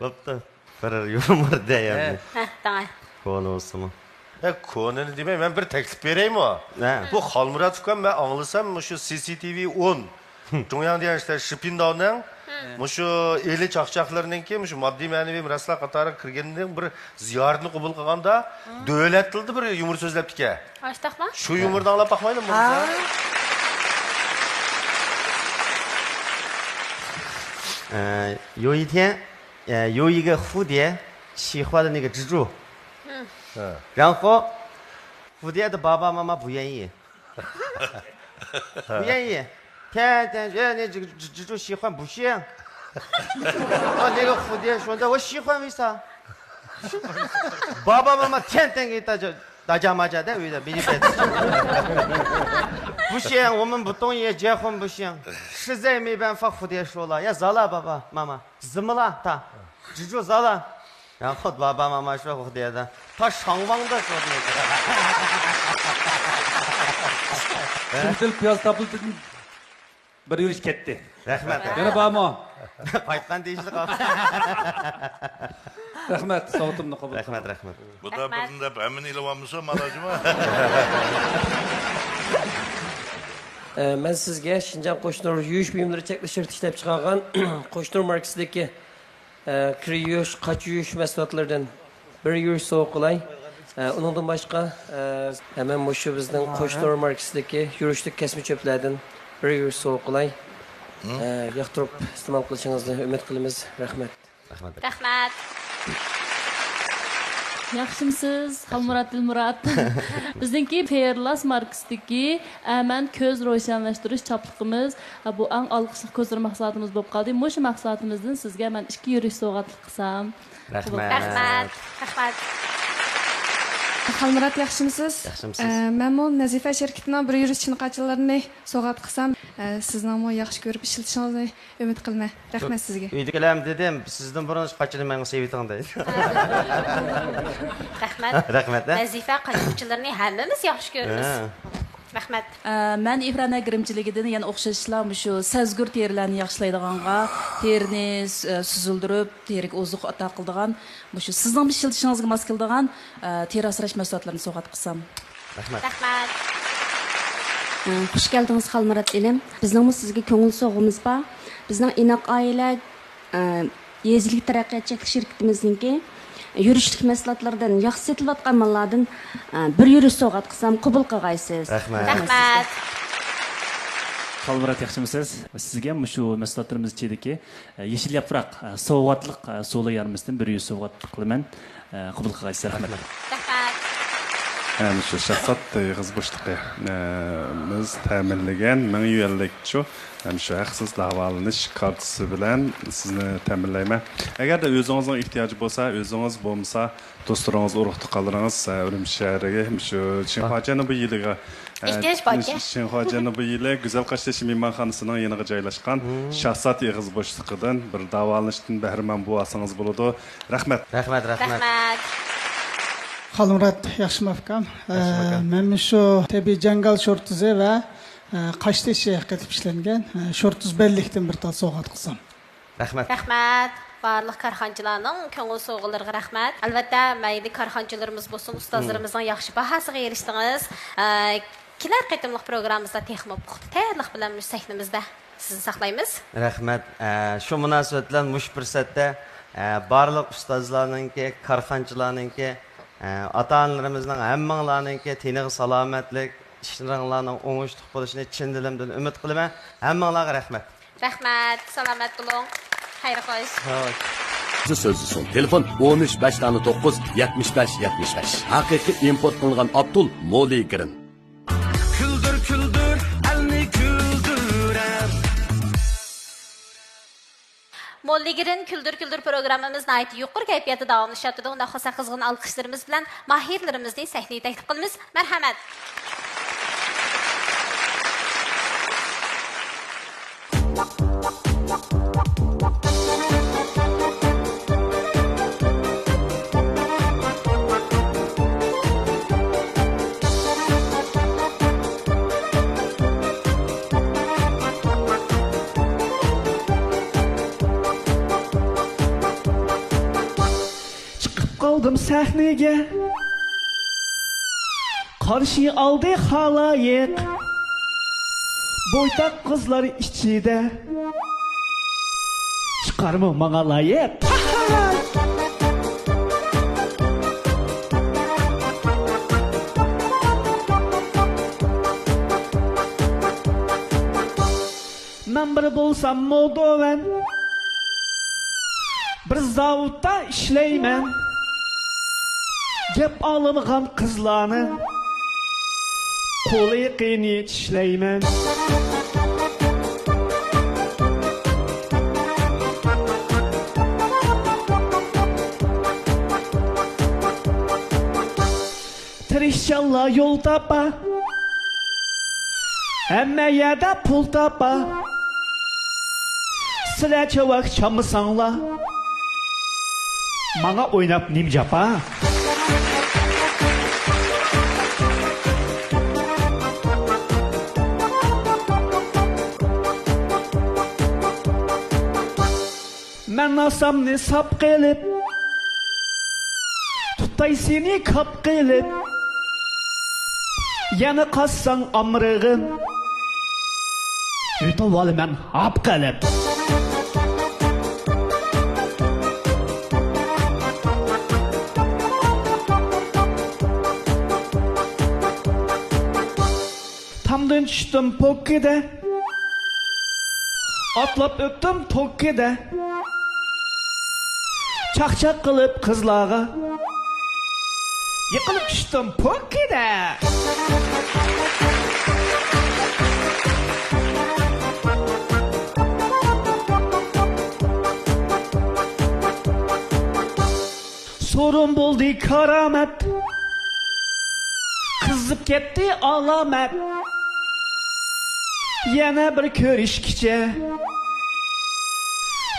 بوپتۇ. بىر يۇمۇر دەي ئەمدى. ھە، دەڭە. كونا بولسىمۇ. ھە، كونىنى دېمەي، مەن بىر تەكلىپ بېرەيمۇ؟ ھە. بۇ خالمۇرات ئۇكام، مەن ئاڭلىسام، مۇشۇ سى سى تى ۋى ئون، جۇڭياڭدىيەن شىپىنداۋنىڭ مۇشۇ ئىلى چاقچاقلىرىنىڭكى مۇشۇ ماددىي مەنىۋى مىراسلار قاتارىغا كىرگىنىنىڭ بىر زىيارىتىنى قوبۇل قىلغاندا، دۆلەت تىلىدا بىر يۇمۇر سۆزلەپتىكەن. ئاشتاقما؟ شۇ يۇمۇرنى ئاڭلاپ باقمايلىمۇ؟ ھە. 呃，有一天，呃，有一个蝴蝶喜欢了那个蜘蛛，嗯，然后蝴蝶的爸爸妈妈不愿意，不愿意，天天觉得那这个蜘蜘蛛喜欢不行。啊，那个蝴蝶说：“那我喜欢为啥？”爸爸妈妈天天给大家打架骂架的，为了比你白痴。不行，我们不同意，结婚不行。实在没办法，蝴蝶说了，要咋了，爸爸妈妈？怎么了？他蜘蛛咋了？然后爸爸妈妈说蝴蝶的，他上网的说的。شۇنتىل پىياز تاپىلىدىن بىر يۈرۈش كەتتى. رەھمەت. يەنە بارمۇ؟ قايتقان دېيىشلىك. رەھمەت، سوۋغىتىمنى قوبۇل قىلىڭ. رەھمەت، رەھمەت. بۇدا رەھمەت. بىردىن دەپ ھەممىنى ئېلىۋالمىسا، مالاجىما؟ ئە، مەن سىزگە شىنجاڭ قوشنۇر يۇيۇش بۇيۇملىرى چەكلىك شىركىتى ئىشلەپچىقارغان قوشنۇر ماركىسىدىكى، ئە، كىر يۇيۇش، قاچا يۇيۇش مەھسۇلاتلىرىدىن بىر يۈرۈش سوۋغا قىلاي. ئە، ئۇنىڭدىن باشقا، ئە، ھەمەن مۇشۇ بىزنىڭ قوشنۇر ماركىسىدىكى يۈرۈشلۈك كەسمە چۆپلەردىن بىر يۈرۈش سوۋغا قىلاي. ئە، ياقتۇرۇپ ئىستېمال قىلىشىڭىزنى ئۈمىد قىلىمىز. رەھمەت. رەھمەت. رەھمەت. ياخشىمسىز، خالمۇرات دىلمۇرات؟ بىزنىڭكى فېيرلاس ماركىسىدىكى ئەمەن كۆز روشەنلەشتۈرۈش چاپلىقىمىز، بۇ ئەڭ ئالقىشلىق كۆزلىرى مەھسۇلاتىمىز بولۇپ قالدى. مۇشۇ مەھسۇلاتىمىزدىن سىزگە مەن ئىككى يۈرۈش سوۋغاتلىق قىلسام. رەھمەت. رەھمەت. رەھمەت. خالمۇرات، ياخشىمسىز؟ ياخشىمسىز؟ ئە، مەنمۇ نەزىفە شىركىتىنىڭ بىر يۈرۈش چىنە قاچىلىرىنى سوۋغات قىلسام، ئە، سىزنىڭمۇ ياخشى كۆرۈپ ئىشلىتىشىڭىزنى ئۈمىد قىلىمەن. رەھمەت سىزگە. ئۆيدىكىلەرمۇ دېدىم، سىزدىن بۇرۇن شۇ قاچىنى ماڭا سېلىۋېتىڭ دەيدۇ. رەھمەت. رەھمەت، ھە؟ نەزىفە قاچا ئۇچىلىرىنى ھەممىمىز ياخشى كۆرىمىز. ھە. رەھمەت. ئە، مەن ئىفرانە گىرىمچىلىكىدىن يەنە ئوخشاشلا مۇشۇ سەزگۈر تېرىلەرنى ياخشىلايدىغانغا، تېرىنى، ئە، سۈزۈلدۈرۈپ، تېرىگە ئوزۇق ئاتا قىلىدىغان، مۇشۇ سىزنىڭ ئىشلىتىشىڭىزگە ماس كېلىدىغان، ئە، تېرە ئاسراش مەھسۇلاتلىرىنى سوۋغات قىلسام. رەھمەت. رەھمەت. ئە، خۇش كەلدىڭىز، خالمۇرات ئىنىم. بىزنىڭمۇ سىزگە كۆڭۈل سوۋغىمىز بار. بىزنىڭ ئىناق ئائىلە، ئە، يېزا ئىگىلىك تەرەققىيات چەكلىك شىركىتىمىزنىڭكى يۈرۈشلۈك مەھسۇلاتلىرىدىن، ياخشى سېتىلىۋاتقان ماللاردىن، ئە، بىر يۈرۈش سوۋغات قىلسام قوبۇل قىلغايسىز. رەھمەت. رەھمەت. خالمۇرات، ياخشىمۇسىز؟ سىزگە مۇشۇ مەھسۇلاتلىرىمىز ئىچىدىكى، ئە، يېشىل ياپراق، ئە، سوۋغاتلىق، ئە، سولا يارمىسىدىن بىر يۈرۈش سوۋغات قىلىمەن. ئە، قوبۇل قىلغايسىز. رەھمەت. رەھمەت. ئە، مۇشۇ شاھزات ئېغىز بوشلۇقى، ئە، بىز تەمىنلىگەن مىڭ يۈەنلىك شۇ، ئە، مۇشۇ ھەقسىز داۋالىنىش كارتىسى بىلەن سىزنى تەمىنلەيمەن. ئەگەردە ئۆزىڭىزنىڭ ئېھتىياجى بولسا، ئۆزىڭىز بولمىسا، دوستلىرىڭىز، ئۇرۇق-تۇغقانلىرىڭىز، ئە، ئۈرۈمچى شەھىرىگە مۇشۇ شىنخۇا جەنۇبىي يىلىغا، ئە، ئېھتىياج باركەن. شىنخۇا جەنۇبىي يىلى گۈزەل قاشتېشى مېھمانخانىسىنىڭ يېنىغا جايلاشقان شاھزات ئېغىز بوشلۇقىدىن بىر داۋالىنىشتىن بەھرىمەن بولۇۋالسىڭىز بولىدۇ. رەھمەت. رەھمەت، رەھمەت. رەھمەت. خالمۇرات، ياخشىمۇ ئۇكام؟ ئە، ياخشىمۇ ئۇكام. مەن مۇشۇ تەبىئىي جاڭگال شورتۇزى ۋە، ئە، قاشتېشى قېتىپ ئىشلەنگەن، ئە، شورتۇز بەللىكتىن بىر تال سوۋغات قىلسام. رەھمەت. رەھمەت. بارلىق كارخانىچىلارنىڭ كۆڭۈل سوۋغىلىرىغا رەھمەت. ئەلۋەتتە، مەيلى كارخانىچىلىرىمىز بولسۇن، ئۇستازلىرىمىزنىڭ ياخشى باھاسىغا ئېرىشتىڭىز. ئە، كېلەر قېتىملىق پروگراممىمىزدا تېخىمۇ پۇختا تەييارلىق بىلەن مۇشۇ سەھنىمىزدە سىزنى ساقلايمىز. رەھمەت. ئە، شۇ مۇناسىۋەت بىلەن مۇشۇ پۇرسەتتە، ئە، بارلىق ئۇستازلارنىڭكى، كارخانىچىلارنىڭكى، ئە، ئاتا-ئانىلىرىمىزنىڭ ھەممىڭلارنىڭكى تېنىغا سالامەتلىك، ئىشلىرىڭلارنىڭ ئوڭۇشلۇق بولۇشىنى چىن دىلىمدىن ئۈمىد قىلىمەن. ھەممىڭلارغا رەھمەت. رەھمەت، سالامەت بولۇڭ. خەير خوش. سۆزلىسۇن. تېلېفون: ئون ئۈچ، بەش دانە توققۇز، يەتمىش بەش، يەتمىش بەش. ھەقىقىي ئىمپورت قىلىنغان ئابتۇل مولىگرىن. كۈلدۈر، كۈلدۈر، ئەلنى كۈلدۈرەر. مولىگرىن كۈلدۈر كۈلدۈر پروگراممىمىز ناھايىتى يۇقىرى كەيپىياتتا داۋاملىشىۋاتىدۇ. ئۇنداق بولسا قىزغىن ئالقىشلىرىمىز بىلەن ماھىرلىرىمىزنى سەھنىگە تەكلىپ قىلىمىز. مەرھەمەت. چىقىپ قالدىم سەھنىگە، قارشى ئالدى خالايىق. بويتاق قىزلار ئىچىدە چىقارمۇ ماڭا لايىق؟ مەن بىر بولسام مودوۋەن، بىر زاۋۇتتا ئىشلەيمەن، گەپ ئاڭلىمىغان قىزلارنى قۇلىقىنى چىشلەيمەن. تىرىشچانلار يول تاپا، ھەممە يەردە پۇل تاپا. سىلەر چاۋاك چالمىساڭلار، ماڭا ئويناپ نېمە جاپا؟ مەن ناسامنى ساپ قىلىپ، تۇتاي سېنى كاپ قىلىپ، يەنە قاچساڭ ئامرىغىم، يۇتۇۋالىمەن ھاپ قىلىپ. تامدىن چۈشتۈم پوككىدە، ئاتلاپ ئۆتتۈم توككىدە. چاقچاق قىلىپ قىزلارغا، يىقىلىپ چۈشتۈم پوككىدە. سورۇن بولدى كارامەت، قىزىپ كەتتى ئالامەت. يەنە بىر كۆرۈشكىچە،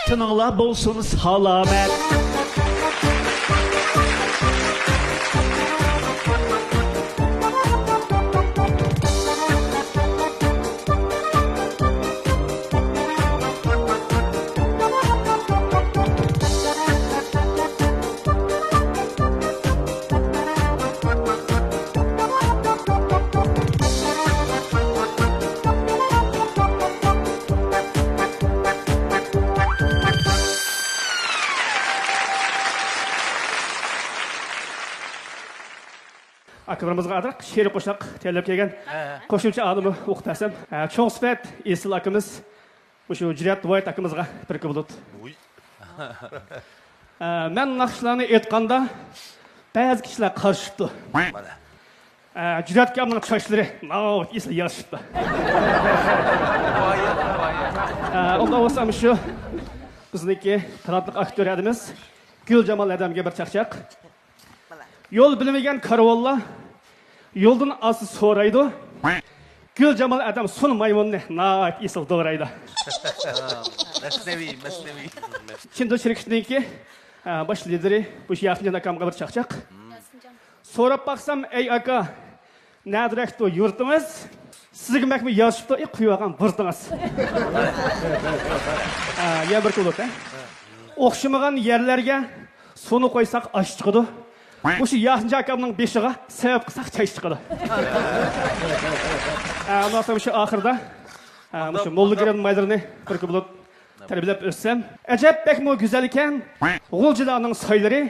تېنىڭلار بولسۇن سالامەت. ئاكىلىرىمىزغا ئازراق شېئىرىي قوشاق تەييارلاپ كەلگەن. ھە. قوشۇمچە ئالىمى ئوقۇپ بەرسەم. ھە، چوڭ سۈپەت ئېسىل ئاكىمىز مۇشۇ جۈرئەت ۋايت ئاكىمىزغا بىر كوبلوت. ۋۇي. ھە، مەن ناخشىلارنى ئېيتقاندا بەزى كىشىلەر قارشى چىقىپتۇ. مانا. ھە، جۈرئەت ئاكامنىڭ چاچلىرى ناھايىتى ئېسىل يارىشىپتۇ. ھە، ئۇنداق بولسا مۇشۇ بىزنىڭكى تالانتلىق ئاكتيور ھەدىمىز گۈلجامال ھەدەمگە بىر چاقچاق. يول بىلمىگەن كارۋانلار يولدىن ئاز سورايدۇ. گۈلجامال ئادەم سۇن مايمۇننى ناھايىتى ئېسىل دورايدۇ. مەسنەۋى، مەسنەۋى. چىندۇ شىركىتىنىڭكى، ئە، باش لىدىرى بۇ ياسىنجان ئاكامغا بىر چاقچاق. سوراپ باقسام، ئەي ئاكا، نەدىرەكتۇ يۇرتىڭىز؟ سىزگە مەكمۇ يارىشىپتۇ، ئى، قۇيۇۋالغان بۇرۇتىڭىز. ئە، يەنە بىر كوبلوت، ھە؟ ئوخشىمىغان يەرلەرگە سۇنى قويساق ئاش چىقىدۇ. مۇشۇ ياسىنجان ئاكامنىڭ بېشىغا سەۋەب قىلساق چاچ چىقىدۇ. ئە، ئۇنداق بولسا مۇشۇ ئاخىرىدا، ئە، مۇشۇ موللىگىرىم مايلىرىنى بىر كوبلوت تەربىيەلەپ ئۆتسەم. ئەجەب بەكمۇ گۈزەلكەن غۇلجىلارنىڭ سايلىرى.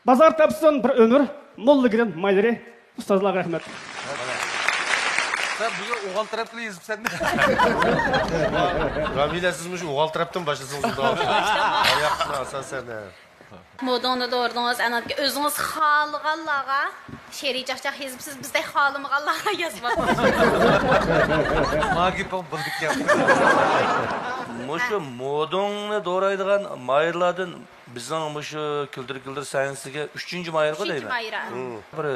بازار تاپسۇن بىر ئۆمۈر موللىگىرىم مايلىرى. ئۇستازلارغا رەھمەت. سەن بۇ يەر ئوغۇل تەرەپتىن يېزىپسەن. رامىلە، سىز مۇشۇ ئوغۇل تەرەپتىن باشلىسىڭىز ئۇنداق. ئاياقنى ئاساسەن. مودىڭنى دورىدىڭىز، ئەنەكى ئۆزىڭىز خالىغانلارغا شېئىرىي چاقچاق يېزىپسىز، بىزدەك خالىمىغانلارغا يازماپسىز. ما گېپىڭ بولدىكەن. مۇشۇ مودىڭنى دورايدىغان ماھىرلاردىن بىزنىڭ مۇشۇ كۈلدۈر كۈلدۈر سەھنىسىگە ئۈچىنچى ماھىرغۇ دەيمەن. ئۈچىنچى ماھىر، ھە. مم. بىر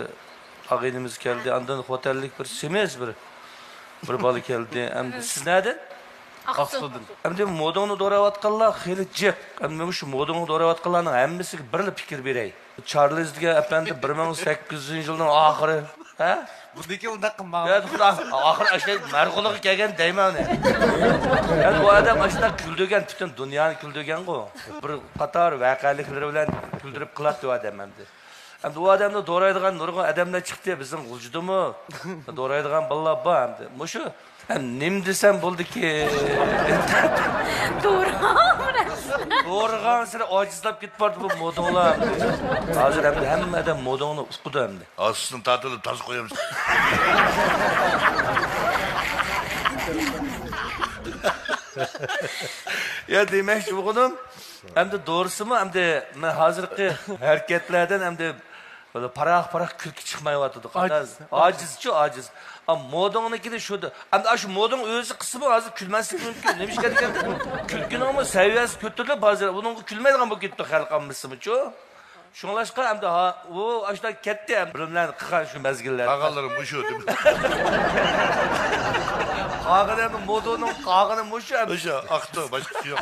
ئاغىنىمىز كەلدى، ئاندىن خوتەنلىك بىر سېمىز بىر، بىر بالا كەلدى. ئەمدى سىز نەدىن؟ ئاقسۇدىن. ئەمدى مودىڭنى دوراۋاتقانلار خېلى جىق. ئەمدى مەن مۇشۇ مودىڭنى دوراۋاتقانلارنىڭ ھەممىسىگە بىرلا پىكىر بېرەي. چارلىز دېگەن ئەپەندى بىر مىڭ سەككىز يۈز يىلنىڭ ئاخىرى. ھە؟ بۇندىن كېيىن ئۇنداق قىلماڭ. يا، خۇدا، ئاخىرى ئاشۇ مەرغۇلىغا كەلگەن دەيمەن ئۇنى. يا، بۇ ئادەم ئاشۇنداق كۈلدۈرگەن، پۈتۈن دۇنيانى كۈلدۈرگەنغۇ. بىر قاتار ۋەقەلىكلىرى بىلەن كۈلدۈرۈپ قىلاتتى ئۇ ئادەم ئەمدى. ئەمدى ئۇ ئادەمنى دورايدىغان نۇرغۇن ئادەملەر چىقتى، بىزنىڭ غۇلجىدىمۇ دورايدىغان بالىلار بار ئەمدى. مۇشۇ، ھە، نېمە دېسەم بولدىكى؟ دورىغانسېرى ئاجىزلاپ كېتىپ بارىدۇ بۇ مودا. ھازىر ئەمدى ھەممە ئادەم موداڭنى ئۇقىدۇ ئەمدى. ئاستىدىن تارتىلىپ تازا قويىمىز. يا، دېمەكچى بولغىنىم، ئەمدى دورىسىمۇ، ئەمدى مەن ھازىرقى ھەرىكەتلەردىن ئەمدى بىر پاراق-پاراق كۈلكە چىقمايۋاتىدۇ. ئاجىز. ئاجىزچۇ، ئاجىز. ئا، موداڭنىڭكىنى شۇ. ئەمدى ئاشۇ موداڭ ئۆزى قىلسىمۇ ھازىر كۈلمەسلىكى مۇمكىن. نېمىشقا دېگەندە، كۈلكىنىڭمۇ سەۋىيەسى كۆتۈرۈلۈپ، ھازىر ئۇنىڭغا كۈلمەيدىغان بولۇپ كېتىپتۇ خەلق ئاممىسىمۇچۇ. شۇڭلاشقا ئەمدى ھا-، ئۇ ئاشۇنداق كەتتى ئەمدى بىر نېمىلەرنى قىلغان شۇ مەزگىللەردە. قالغانلىرى مۇشۇ دېمە. قالغىنى ئەمدى مودونىڭ قالغىنى مۇشۇ ئەمدى. ئۆشە ئاقتۇ، باشقىسى يوق.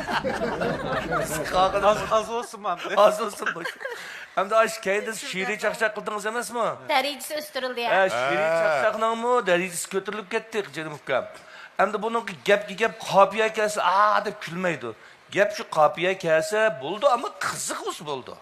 قالغىنى ئاز، ئاز بولسۇنمۇ ئەمدى؟ ئاز بولسۇن مۇشۇ. ئەمدى ئاشۇ كەينىدە شېئىرىي چاقچاق قىلدىڭىز ئەمەسمۇ؟ دەرىجىسى ئۆستۈرۈلدى يا. ھە، شېئىرىي ھە. چاقچاقنىڭمۇ دەرىجىسى كۆتۈرۈلۈپ كەتتى، جېنىم ئۇكام. ئەمدى بۇنىڭغا گەپكە گەپ قاپىيە كەلسە، ئا دەپ كۈلمەيدۇ. گەپ شۇ قاپىيە كەلسە بولىدۇ، ئەمما قىزىق بولسا بولىدۇ.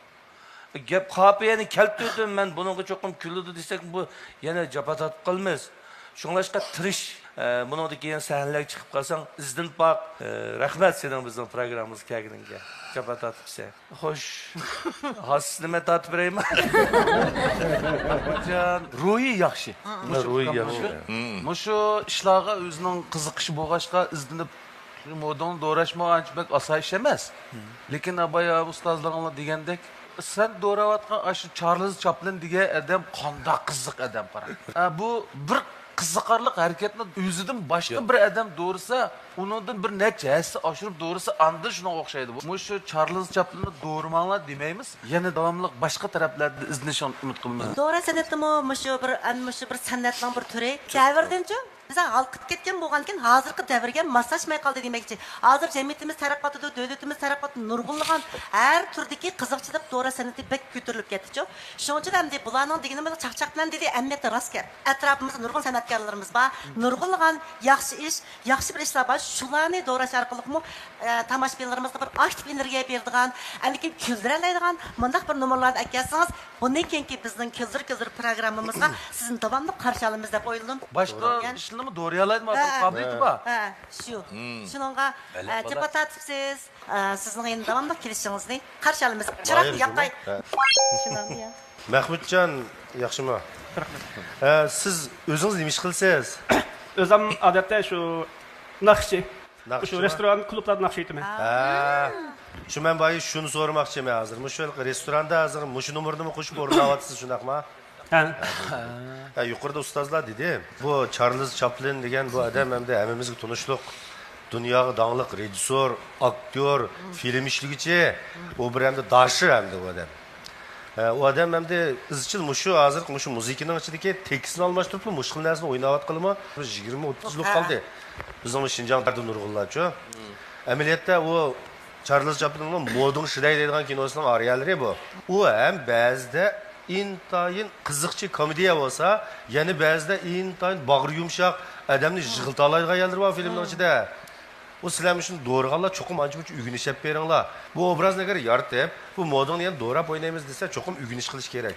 گەپ قاپىيەنى كەلتۈردۈم، مەن بۇنىڭغا چوقۇم كۈلىدۇ دېسەك، بۇ يەنە جاپا تارتىپ قالىمىز. شۇڭلاشقا تىرىش، ئە، بۇنىڭدىن كېيىن سەھنىلەرگە چىقىپ قالساڭ، ئىزدىنىپ باق. ئە، رەھمەت سېنىڭ بىزنىڭ پروگراممىمىزغا كەلگىنىڭگە. جاپا تارتىپسەن. خوش. ھازىر نېمە تارتىپ بېرەيمەن؟ جان، روھى ياخشى. روھى ياخشى. مۇشۇ ئىشلارغا ئۆزىنىڭ قىزىقىشى بولغاچقا، ئىزدىنىپ موداڭنى دوراشمۇ ئانچە بەك ئاسان ئىش ئەمەس. لېكىن ئاباي ئۇستازلىرىڭلار دېگەندەك، سەن دوراۋاتقان ئاشۇ چارلىز چاپلىن دېگەن ئادەم قانداق قىزىق ئادەم، قارا. ئە، بۇ بىر قىزىقارلىق ھەرىكەتنى ئۆزىدىن باشقا بىر ئادەم دورىسا، ئۇنىڭدىن بىر نەچچە ھەسسە ئاشۇرۇپ دورىسا، ئاندىن شۇنىڭغا ئوخشايدۇ. مۇشۇ چارلىز چاپلىننى دورىماڭلار دېمەيمىز، يەنە داۋاملىق باشقا تەرەپلەردە ئىزدىنىشىڭلارنى ئۈمىد قىلىمىز. دورا سەنئىتىمۇ مۇشۇ بىر، ئەنە مۇشۇ بىر سەنئەتنىڭ بىر تۈرى. دەۋردىنچۇ بىز ھالقىپ كەتكەن بولغاندىكىن، ھازىرقى دەۋرگە ماسلاشماي قالدى دېمەكچى. ھازىر جەمئىيىتىمىز تەرەققىي قىلىدۇ، دۆلىتىمىز تەرەققىي قىلىدۇ، نۇرغۇنلىغان ھەر تۈردىكى قىزىقچىلىق دورا سەنئىتى بەك كۆتۈرۈلۈپ كەتتىچۇ. شۇنىڭ ئۈچۈن ئەمدى بۇلارنىڭ دېگىنىمىز چاقچاق بىلەن دېدى، ئەمەلىيەتتە راست گەپ. ئەتراپىمىزدا نۇرغۇن سەنئەتكارلىرىمىز بار، نۇرغۇنلىغان ياخشى ئىش، ياخشى بىر ئىشلار بار. شۇلارنى دوراش ئارقىلىقمۇ، ئە، تاماشىبىنلىرىمىزغا بىر ئاكتىپ ئېنېرگىيە بېرىدىغان، ئەنكىن كۈلدۈرەلەيدىغان مۇنداق بىر نومۇرلارنى ئەكەلسىڭىز، بۇندىن كېيىنكى بىزنىڭ كۈلدۈر كۈلدۈر پروگراممىمىزغا سىزنى داۋاملىق قارشى ئالىمىز دەپ ئويلىدىم. باشقا ئىشلارنىمۇ دورىيالايدىغان قابىلىيىتى بار. ھە، شۇ. شۇنىڭغا، ئە، جاپا تارتىپسىز. ئە، سىزنىڭ يەنە داۋاملىق كېلىشىڭىزنى قارشى ئالىمىز. چىراغنى ياقاي. شۇنداقمۇ يا؟ مەخمۇتجان، ياخشىمۇ؟ رەھمەت. ئە، سىز ئۆزىڭىز نېمە ئىش قىلىسىز؟ ئۆزۈم ئادەتتە شۇ ناخشىچى. ناخشىچىمۇ؟ شۇ رېستوران، كۇلۇبلاردا ناخشا ئېيتىمەن. ھە. شۇ، مەن بايا شۇنى سورىماقچىمەن ھازىر. مۇشۇ رېستوراندا ھازىر مۇشۇ نومۇرنىمۇ قوشۇپ ئورۇنلاۋاتىسىز، شۇنداقمۇ؟ ھە. ھە، يۇقىرىدا ئۇستازلار دېدى، بۇ چارلىز چاپلىن دېگەن بۇ ئادەم ئەمدى ھەممىمىزگە تونۇشلۇق، دۇنياغا داڭلىق رېژىسسور، ئاكتيور، فىلىم ئىشلىگۈچى، ئۇ بىر ئەمدى داشىر ئەمدى ئۇ ئادەم. ھە، ئۇ ئادەم ئەمدى ئىزچىل مۇشۇ ھازىرقى مۇشۇ مۇزىكىنىڭ ئىچىدىكى تېكىستنى ئالماشتۇرۇپلا مۇشۇ خىل نەرسىنى ئويناۋاتقىلىمۇ بىر يىگىرمە ئوتتۇز يىل بولۇپ قالدى. بىزنىڭ شىنجاڭدا نۇرغۇنلارچۇ. ئەمەلىيەتتە ئۇ چارلىز چاپلىننىڭ مودىڭ شىدەي دەيدىغان كىنوسىنىڭ ئارىيەلىرى بۇ. ئۇ ھەم بەزىدە ئىنتايىن قىزىقچى كومېدىيە بولسا، يەنە بەزىدە ئىنتايىن باغرى يۇمشاق، ئادەمنى يىغلىتالايدىغان يەرلىرى بار فىلىمنىڭ ئىچىدە. ئۇ سىلەر مۇشۇنى دورىغانلار چوقۇم ئانچە-مۇنچە ئۆگىنىش ئېلىپ بېرىڭلار. بۇ ئوبرازنى ئەگەر يارىتىپ، بۇ مودىڭنى يەنە دوراپ ئوينايمىز دېسە، چوقۇم ئۆگىنىش قىلىش كېرەك.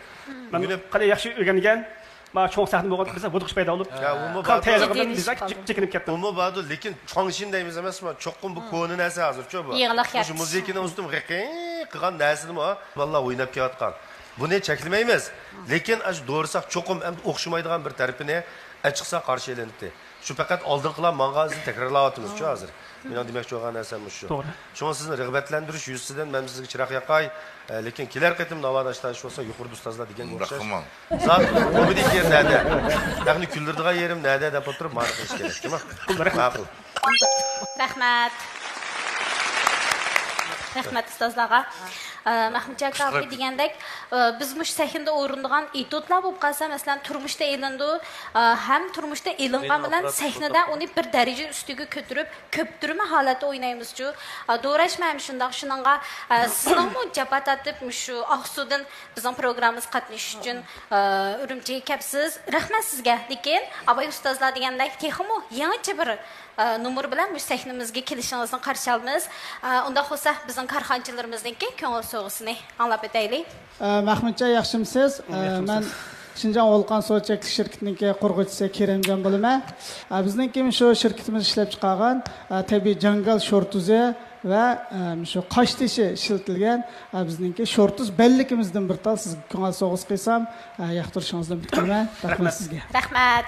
مەن ئۆگىنىپ قېلى ياخشى ئۆگەنگەن. مانا چوڭ سەھنە بولغان بىرسى ھودۇقۇشىپ پەيدا بولۇپ، يا، ئۇمۇ قان باردا. تەييارلىقىمدىن بىزا چېكىنىپ كەتتىم. ئۇمۇ باردۇ، لېكىن چاڭشىن دەيمىز ئەمەسمۇ؟ چوقۇم بۇ كونا نەرسە ھازىرچۇ بۇ. يېڭىلىق مۇشۇ يارىتىش. مۇزىكىنىڭ ئۈستىدىن غىقىق قىلغان نەرسىنىمۇ بالىلار ئويناپ كېلىۋاتقان. بۇنى چەكلىمەيمىز. لېكىن ئاشۇ دورىساق چوقۇم ئەمدى ئوخشىمايدىغان بىر تەرىپىنى ئەچىقسا قارشى ئېلىنىدۇ. شۇ پەقەت ئالدىنقىلار ماڭغان ئىزنى تەكرارلاۋاتىمىزچۇ ھازىر. مېنىڭ دېمەكچى بولغان نەرسەم مۇشۇ. توغرا. شۇڭا سىزنى رىغبەتلەندۈرۈش يۈزىسىدىن مەن سىزگە چىراغ ياقاي. ئە، لېكىن كېلەر قېتىم ناۋادا ئىشلار ئىش بولسا يۇقىرىدا ئۇستازلار دېگەندەك ئوخشاش. رەھمان. زادى كومېدىك يېرى نەدە؟ خەقنى كۈلدۈرىدىغان يېرىم نەدە دەپ ئولتۇرۇپ مانا قىلىش كېرەك، جۇمۇ؟ ماقۇل. رەھمەت. رەھمەت ئۇستازلارغا. ئە، مەخمۇتجان ئاكا دېگەندەك، ئە، بىز مۇشۇ سەھنىدە ئورۇنلىغان ئېتيۇدلار بولۇپ قالسا، مەسىلەن، تۇرمۇشتا ئېلىنىدۇ، ئە، ھەم تۇرمۇشتا ئېلىنغان بىلەن سەھنىدە ئۇنى بىر دەرىجە ئۈستىگە كۆتۈرۈپ، كۆپتۈرمە ھالەتتە ئوينايمىزچۇ. ئە، دوراشمۇ ھەم شۇنداق، شۇنىڭغا، ئە، سىزنىڭمۇ جاپا تارتىپ، مۇشۇ ئاقسۇدىن بىزنىڭ پروگراممىمىزغا قاتنىشىش ئۈچۈن، ئە، ئۈرۈمچىگە كەپسىز. رەھمەت سىزگە. لېكىن ئاباي ئۇستازلار دېگەندەك تېخىمۇ يېڭىچە بىر، ئە، نومۇر بىلەن مۇشۇ سەھنىمىزگە كېلىشىڭىزنى قارشى ئالىمىز. ئە، ئۇنداق بولسا بىزنىڭ كارخانىچىلىرىمىزنىڭكى كۆڭۈل سوۋغىسىنى ئاڭلاپ ئۆتەيلى. ئە، مەخمۇتجان ياخشىمۇسىز؟ ئە، مەن شىنجاڭ ۋولقان سۇ چەكلىك شىركىتىنىڭكى قۇرغۇچىسى كېرىمجان بولىمەن. ئە، بىزنىڭكى شۇ شىركىتىمىز ئىشلەپ چىقارغان، ئە، تەبىئىي جاڭگال شور تۇزى، ۋە، ئە، شۇ قاش تېشى ئىشلىتىلگەن، ئە، بىزنىڭكى شورتۇز بەللىكىمىزدىن بىر تال سىزگە كۆڭۈل سوۋغىسى قىلسام، ئە، ياقتۇرۇشىڭىزنى ئۈمىد قىلىمەن. رەھمەت سىزگە. رەھمەت.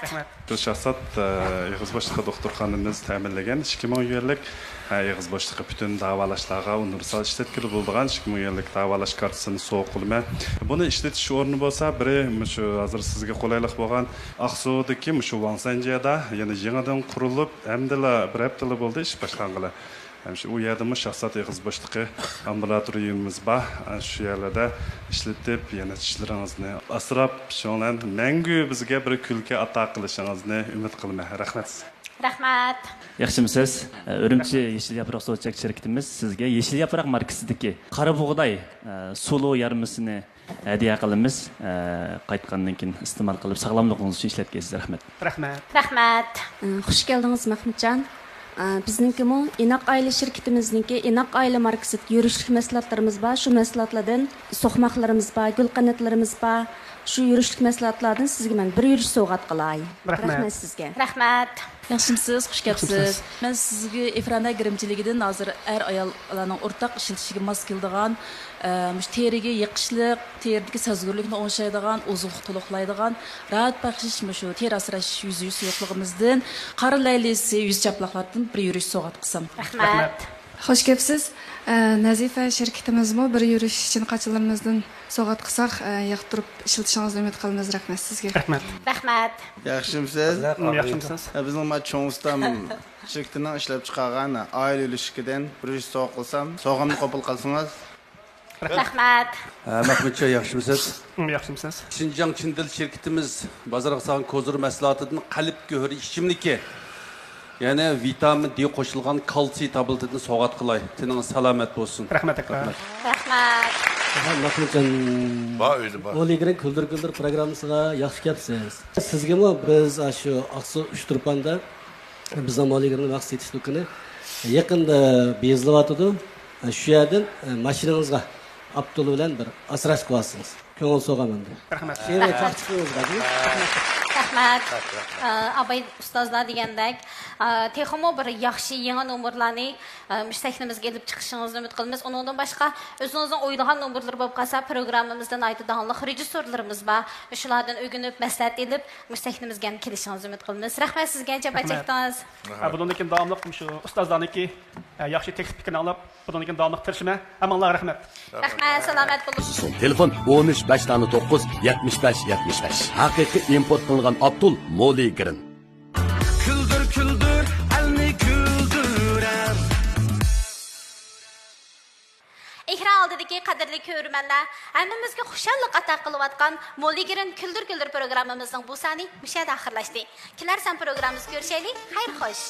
شاھزات، ئە، ئېغىز بوشلۇقى دوختۇرخانىمىز تەمىنلىگەن ئىككى مىڭ يۈەنلىك، ئە، ئېغىز بوشلۇقى پۈتۈن داۋالاشلارغا ئۇنىۋېرسال ئىشلەتكىلى بولىدىغان ئىككى مىڭ يۈەنلىك داۋالاش كارتىسىنى سوۋغا قىلىمەن. بۇنى ئىشلىتىش ئورنى بولسا، بىرى مۇشۇ ھازىر سىزگە قولايلىق بولغان ئاقسۇدىكى مۇشۇ ۋاڭسەنجيەدا يەنە يېڭىدىن قۇرۇلۇپ، ئەمدىلا بىر ھەپتىلا بولدى ئىش باشلانغىلى. ھەم شۇ، ئۇ يەردىمۇ شاھزات ئېغىز بوشلۇقى ئامبۇلاتورىيىمىز بار. شۇ يەرلەردە ئىشلىتىپ، يەنە چىشلىرىڭىزنى ئاسراپ، شۇنىڭ بىلەن مەڭگۈ بىزگە بىر كۈلكە ئاتا قىلىشىڭىزنى ئۈمىد قىلىمەن. رەھمەت. رەھمەت. ياخشىمۇسىز؟ ئۈرۈمچى يېشىل ياپراق سوتچاك شىركىتىمىز سىزگە يېشىل ياپراق ماركىسىدىكى قارا بۇغداي، ئە، سۇلۇ يارمىسىنى ھەدىيە قىلىمىز. ئە، قايتقاندىن كېيىن ئىستېمال قىلىپ، ساغلاملىقىڭىز ئۈچۈن ئىشلەتكەيسىز. رەھمەت. رەھمەت. رەھمەت. ئە، خۇش كەلدىڭىز، مەھمۇتجان. ئە، بىزنىڭكىمۇ ئىناق ئائىلە شىركىتىمىزنىڭكى ئىناق ئائىلە ماركىسىدىكى يۈرۈشلۈك مەھسۇلاتلىرىمىز بار. شۇ مەھسۇلاتلاردىن سوقماقلىرىمىز بار، گۈلقەنتلىرىمىز بار. شۇ يۈرۈشلۈك مەھسۇلاتلاردىن سىزگە مەن بىر يۈرۈش سوۋغات قىلاي. رەھمەت. رەھمەت سىزگە. رەھمەت. ياخشىمسىز، خۇش كەپسىز. ياخشىمسىز. مەن سىزگە ئىفرانا گىرىمچىلىكىدىن ھازىر ئەر ئاياللارنىڭ ئورتاق ئىشلىتىشىگە ماس كېلىدىغان، ئە، مۇشۇ تېرىگە يېقىشلىق، تېرىدىكى سەزگۈرلۈكنى ئوڭشايدىغان، ئوزۇقلۇق تولۇقلايدىغان، راھەت بەخش مۇشۇ تېرە ئاسراش يۈز سۇيۇقلۇقىمىزدىن، قارا لەيلىسى يۈز چاپلاقلاردىن بىر يۈرۈش سوۋغات قىلسام. رەھمەت. خۇش كەپسىز. ئە، نەزىفە شىركىتىمىزمۇ بىر يۈرۈش چىن قاچىلىرىمىزدىن سوۋغات قىلساق، ئە، ياقتۇرۇپ ئىشلىتىشىڭىزنى ئۈمىد قىلىمىز. رەھمەت سىزگە. رەھمەت. رەھمەت. ياخشىمسىز؟ ياخشىمسىز؟ ئە، بىزنىڭ ما چوڭ ئۇستام شىركىتىنىڭ ئىشلەپ چىقارغان ئائىلە يۈرۈشلۈكىدىن بىر يۈرۈش سوۋغا قىلسام، سوۋغامنى قوبۇل قىلسىڭىز. رەھمەت. ئە، مەھمۇتجان، ياخشىمسىز؟ ياخشىمسىز؟ شىنجاڭ چىندىل شىركىتىمىز بازارغا سالغان كوزىر مەھسۇلاتىدىن قەلب گۆھىرى ئىچىملىكى، يەنى ۋىتامىن دې قوشۇلغان كالتسىي تابلېتىدىن سوۋغات قىلاي. تېنىڭىز سالامەت بولسۇن. رەھمەت ئاكا. رەھمەت. رەھمەت. مەھمۇتجان، بار ئۆيدە بار. مولىگرىن كۈلدۈر كۈلدۈر پروگراممىسىغا ياخشى كەپسىز. سىزگىمۇ بىز ئاشۇ ئاقسۇ ئۇچتۇرپاندا بىزنىڭ مولىگرىننىڭ مەخسۇس سېتىش دۇكىنى يېقىندا بېزىلىۋاتىدۇ. شۇ يەردىن ماشىنىڭىزغا ئابدۇل بىلەن بىر ئاسراش قىلىۋالسىڭىز. كۆڭۈل سوغام ئەمدى. رەھمەت. شېرىن چاقچىقىڭىزغا. رەھمەت. ئە، ئاباي ئۇستازلار دېگەندەك، ئە، تېخىمۇ بىر ياخشى يېڭى نومۇرلارنى، ئە، مۇشۇ سەھنىمىزگە ئېلىپ چىقىشىڭىزنى ئۈمىد قىلىمىز. ئۇنىڭدىن باشقا، ئۆزىڭىزنىڭ ئويلىغان نومۇرلىرى بولۇپ قالسا، پروگراممىمىزدا ناھايىتى داڭلىق رېژىسسورلىرىمىز بار. شۇلاردىن ئۆگىنىپ، مەسلىھەت ئېلىپ، مۇشۇ سەھنىمىزگە يەنە كېلىشىڭىزنى ئۈمىد قىلىمىز. رەھمەت سىزگە، جاپا رەھمەت. چەكتىڭىز. ھە، بۇنىڭدىن كېيىن داۋاملىق مۇشۇ ئۇستازلارنىڭكى، ھە، ياخشى تەكلىپ پىكرىنى ئاڭلاپ، بۇنىڭدىن كېيىن داۋاملىق تىرىشىمەن. ھەممىڭلارغا رەھمەت. رەھمەت، سالامەت بولۇڭ. تېلېفون ئون ئۈچ، بەش دانە توققۇز، يەتمىش بەش، يەتمىش بەش. ھەقىقىي ئىمپورت قىلىنغان ئابدۇل مولىگرىن. كۈلدۈر، كۈلدۈر، ئەلنى كۈلدۈرەر. ئېكران ئالدىدىكى قەدىرلىك كۆرۈرمەنلەر، ھەممىمىزگە خۇشاللىق ئاتا قىلىۋاتقان مولىگرىن كۈلدۈر كۈلدۈر پروگراممىمىزنىڭ بۇ سانى مۇشۇ يەردە ئاخىرلاشتى. كېلەر سان پروگراممىمىزدا كۆرۈشەيلى. خەير خوش.